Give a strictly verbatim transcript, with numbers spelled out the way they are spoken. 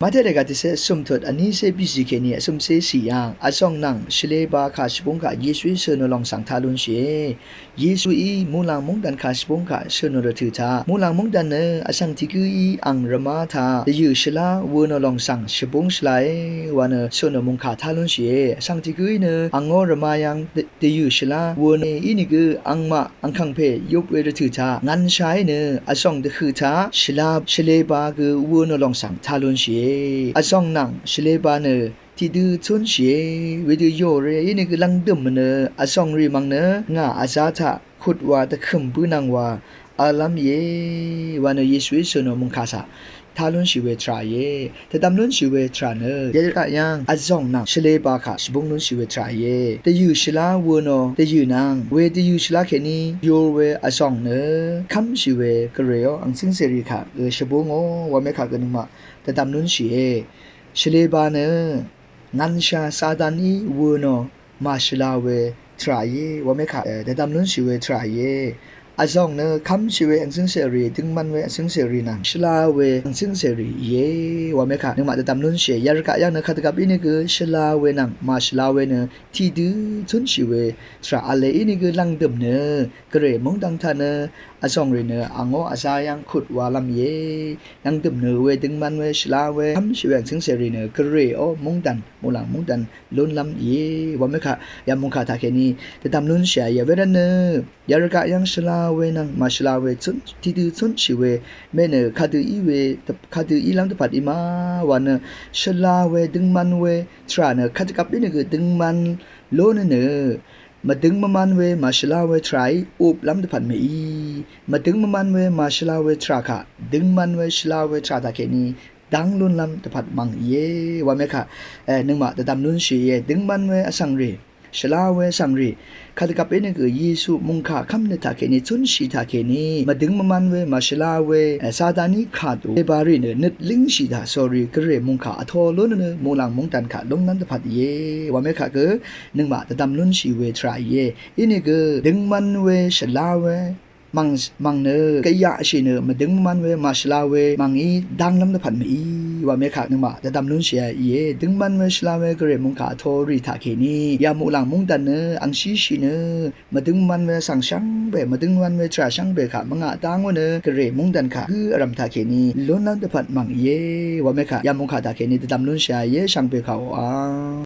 Màté lèga tiqsé vsø̀m tut vnísé bìzì kèní vsø̀msé sì yàng vzòng nvng shvleba kà shvbúng kà Yesuí sønò lòng svng tá lúnshìe. Yesuí muqlàng móngdàn kà shvbúng kà sønò rvtø̀ taq muqlàng móngdàn nø vsvng tiqgǿí ang rvmá taq dvyø̀ shvlá wø̄nò lòng svng shvbúng shvlae wa nø sønò mòngkà tá lúnshìe. Vsvng tiqgǿí nø angó rvmá yv́ng dvyø̀ shvlá wø̄nò ínìgø angmaq angkàngpè yop we rvtø̀ taq ngv̄nshaí nø vzòng dvhøq taq shvlá shvleba gø wø̄nò lòng svng tá lúnshìe. Vzòng nvng shvleba nø tiqdø cúnshìe. Wedø yòre ínìgø lvngdø̀m nø vzòng rì mv̀ng nø ngà vzá taq kut wa dvkø̀m bǿnvng wa v̄llv́m íe wa nø Yesuí sønò mòngkà svng tá lúnshì we tvrà íe. Dvdvm lúnshì we tvrà nø yarvgaq yv́ng vzòng nvng shvleba kà shvbúng lúnshì we tvrà íe. Dvyø̀ shvlá wø̄nò dvyø̀ nvng we dvyø̀ shvlá kèní yur we vzòng nø kv́mshì we gvrèó angcǿngcèrì kà gø shvbúngò wamé kà gø nøngmaq dvdvm lúnshìe. Shvleba nø ngv̄nsha Sataní wø̄nò màshvla we tvrà íe wamé kà dvdvm lúnshì we tvrà íe. Vzòng nø kv́mshì we angcǿngcèrì døngman we angcǿngcèrì nvng shvla we angcǿngcèrì íe wamé kà nøngmaq dvdvm lúnshìe. Yarvgaq yv́ng nø kadvgvp ínìgø shvla we nvng màshvla we nø tiqdø cúnshì we tvrà v̄le ínìgø lvngdø̀m nø gvrè móngdàn taq nø vzòng rì nø angó vzá yv́ng kut walv́m íe. Lvngdø̀m nø we døngman we shvla we kv́mshì we angcǿngcèrì nø gvrèó móngdàn muqlàng móngdàn lúnlv́m íe wamé kà yamòngkà taq kèní dvdvm lúnshìe. Wervt nø yarvgaq yv́ng shvla we nvng màshvla we cún tiqdø cúnshì we mènø kadø í we kadø ílv́m dvpvt í ma wa nø shvla we døngman we tvrà nø kadvgvp ínìgø døngman lónø nø mvdøng mvman we màshvla we tvràí uplv́m dvpvt mèí. Mvdøng mvman we màshvla we tvrà kà døngman we shvla we tvrà taq kèní dáng lúnlv́m dvpvt mv̀ng íe wamé kà nøngmaq dvdvm lúnshìe. Døngman we vsvng rì shvla we vsvng rì kadvgvp ínìgø Yesu mòngkà kv́mnøt taq kèní cúnshì taq kèní mvdøng mvman we màshvla we Sataní kà dø shvleba rì nø nøt língshì taq sórí gvrè mòngkà vtō lúnø nø muqlàng móngdàn kà lúnlv́m dvpvt íe wamé kà gø nøngmaq dvdvm lúnshì we tvrà íe. Ínìgø døngman we shvla we mv̀ng mv̀ng nø gvyaqshì nø mvdøng mvman we màshvla we mv̀ngí dánglv́m dvpvt mèí wamé kà nøngmaq dvdvm lúnshìe íe. Døngman we shvla we gvrè mòngkà vtō rì taq kèní ya muqlàng móngdàn nø angshíshì nø mvdøng mvman we vsvng shvngbe mvdøng mvman we tvrà shvngbe kà mvngaq dáng wø̄ nø gvrè móngdàn kà gǿ vrv̀m taq kèní lúnlv́m dvpvt mv̀ng íe wamé kà yamòngkà taq kèní dvdvm lúnshìe íe shvngbe kà oqà